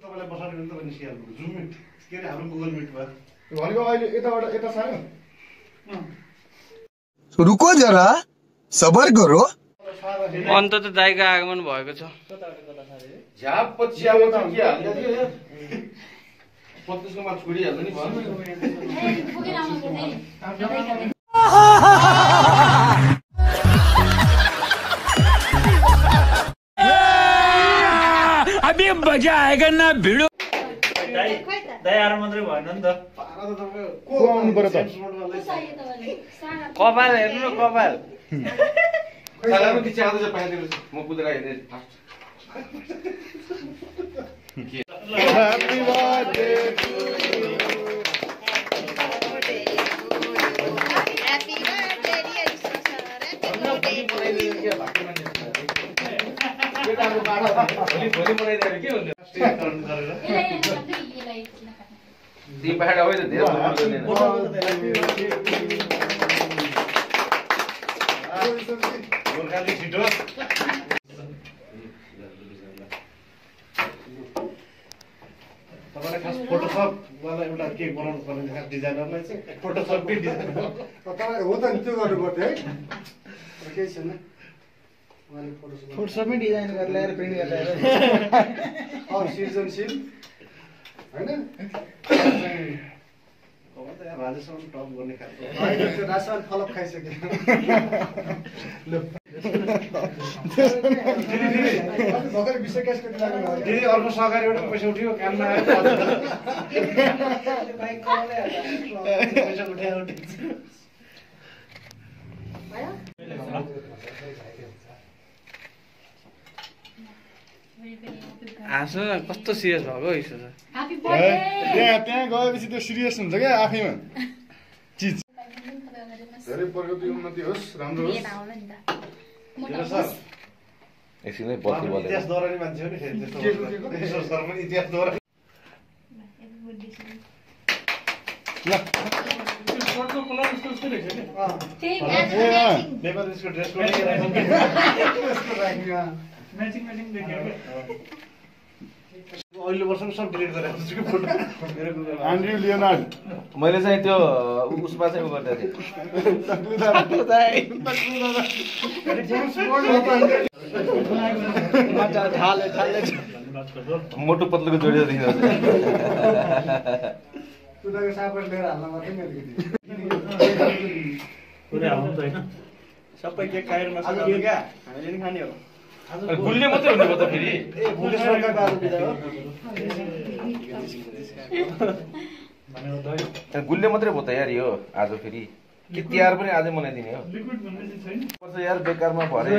तपाईलाई बसाउने भने तपाईँ निस्किहाल्नु जुम मिट के अरे हाम्रो गुगल मिटमा भनेको अहिले यताबाट यता सानो रुको जरा सबर करो अन्त त दाइको आगमन भएको छ झ्याप पछि अब त के हाल्दै थियो यार 35 मा छोडिहाल्नु नि भन्नु अभी मजा आएगा ना भिडो दाइ आएर मात्रै भएन नि त को आउनु पर्यो त कपाल हेर्नु न कपाल सालामा कि चाहिँ आउँछ पाइदिनु म कुदेर हेर्ने fast Happy birthday to you. Happy birthday dear sir. Happy birthday to you. भोलि बनाइदिएर के हुन्छ ती पहाड आयो त धेरै गोर्खाली छिटो तपाईलाई खास फोटोशप वाला एउटा केक बनाउनु पर्ने खास डिजाइनरलाई चाहिँ फोटोशपकै डिजाइन तपाईँ हो त नि त्यो गर्नु पर्थ्यो है केही छैन फोटोसपमै डिजाइन गरेर ल्याएर प्रिन्ट गरेर सृजनशील हैन राजेशमा टप गर्ने खालको राजस्थान फलप खाइसक्यो भर्खर विषय क्यासको दिदी अर्को सहकारीबाट पैसा उठ्यो काममा आयो पैसा उठायो हाँस्नु न कस्तो सिरियस भएको यसो त त्यहाँ गएपछि त्यो सिरियस हुन्छ क्या आफैमा चिज धेरै प्रगति उन्नति होस् राम्रो होस् एकछिनै बत्ती बल्यो इतिहास दोहोऱ्याउने मान्छे हो नि फेरि त्यस्तो सर पनि इतिहास दोहोऱ्याउने नेपाली स्कुल ड्रेस अहिले वर्षमा सब डिलिट गरेको छु कि फोटो मेरो गुगलमा एन्ड्रयू लियोनार्ड मैले चाहिँ त्यो उसमा चाहिँ उ गर्दै थिएँ मोटो पत्लोको जोडिएर देखिन्छ तुदाको सापट लिएर हाल्न मात्रै मैले पुरै हाल्नु त हैन सबै केक खाएरमा आज के क्या हामीले नि खाने हो गुल्ले मात्रै हुने भयो त फेरि ए भुले सरकारको आज बिदा हो गुल्ले मात्रै भयो त यार यो आज फेरि के तिहार पनि आजै मनाइदिने हो पर्छ यार बेकारमा भरे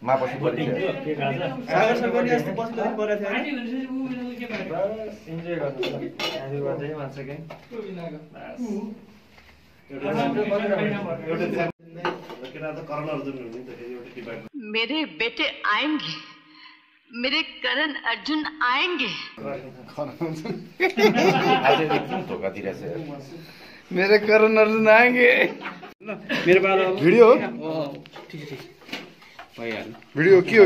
मापछि परिन्छ सागर सरकारले यस्तो बस्दै परेको थियो इन्जोय गर्नु आज गर्दै मान्छ के मेरे बेटे आएंगे मेरे करण अर्जुन आएंगे आज एकदम धोका दिइरहेछ मेरो करण अर्जुन आएंगे मेरो बाबा भिडियो हो ठीक भइहाल्यो भिडियो के हो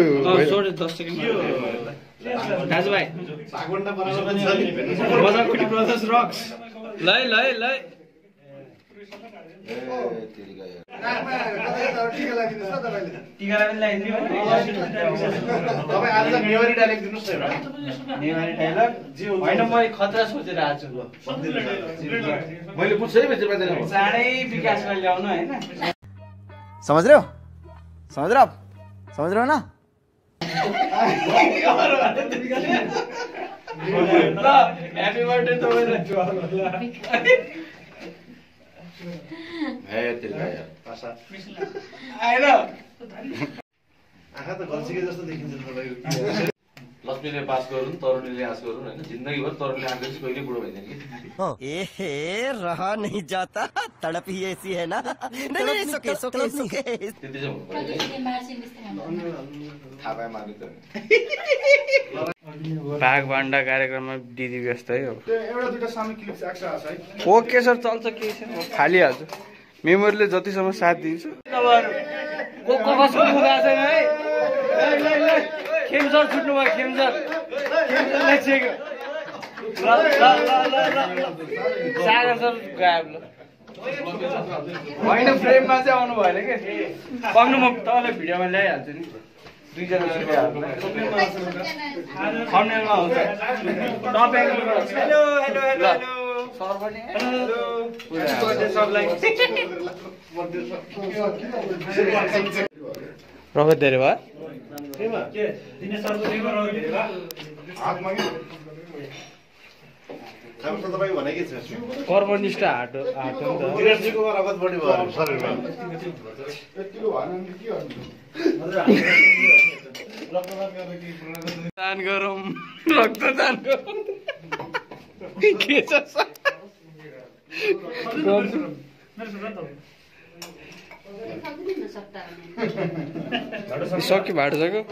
सोडे 10 सेकेन्ड दाजुभाइ भागवण्डा बनाउन पनि छ नि बजारकोटी ब्रदर्स रक्स लै टिका पनि लगाइदिनु तपाईँ आज त नेवारी डाइलेक्ट दिनुहोस् न एउटा नेवारी डायलग होइन म खतरा सोचेर आएको छु मैले पुच्छै बेचे बाजे चाँडै विकासलाई ल्याउनु हैन समझ रहे हो ना ह्यापी बर्थडे तपाईलाई हे तिर्का यार भाषा आएन आँखा त गल्छिके जस्तो देखिन्छ तपाईँको लक्ष्मीले पास गरौँ तरुणीले आश गरौँ होइन जिन्दगीभर तरुणीले आँखेर चाहिँ कहिले बुढो भइदिने कि रहा नहीं जाता तड़प ही ऐसी है ना नहीं सुके त्यति चाहिँ हुनु पर्यो थाहा पाए मार्ने त भाग भाण्डा कार्यक्रममा दिदी व्यस्त है अब एउटा दुईटा सानो क्लिप एक्स्ट्रा आछ है ओके सर चल्छ केही छैन म फालिहाल्छु मेमोरीले जतिसम्म साथ दिन्छु कसको मुख आएको छैन है खेम सर छुट्नु भयो खेम सरलाई चेक सागर सर गायब ल होइन फ्रेममा चाहिँ आउनु भएन कि पक्नु म तपाईँलाई भिडियोमा ल्याइहाल्छु नि दुईजना थम्बनेलमा हुन्छ सर पनि रगत धेरै भयो तपाईँ भनेकै छ कर्मनिष्ठ हाट हो नि त विराटजीको रगत बढी भयो शरीरमा दान गरौँ रक्तदान गरौँ के छ सक्यो भाडो सक्यो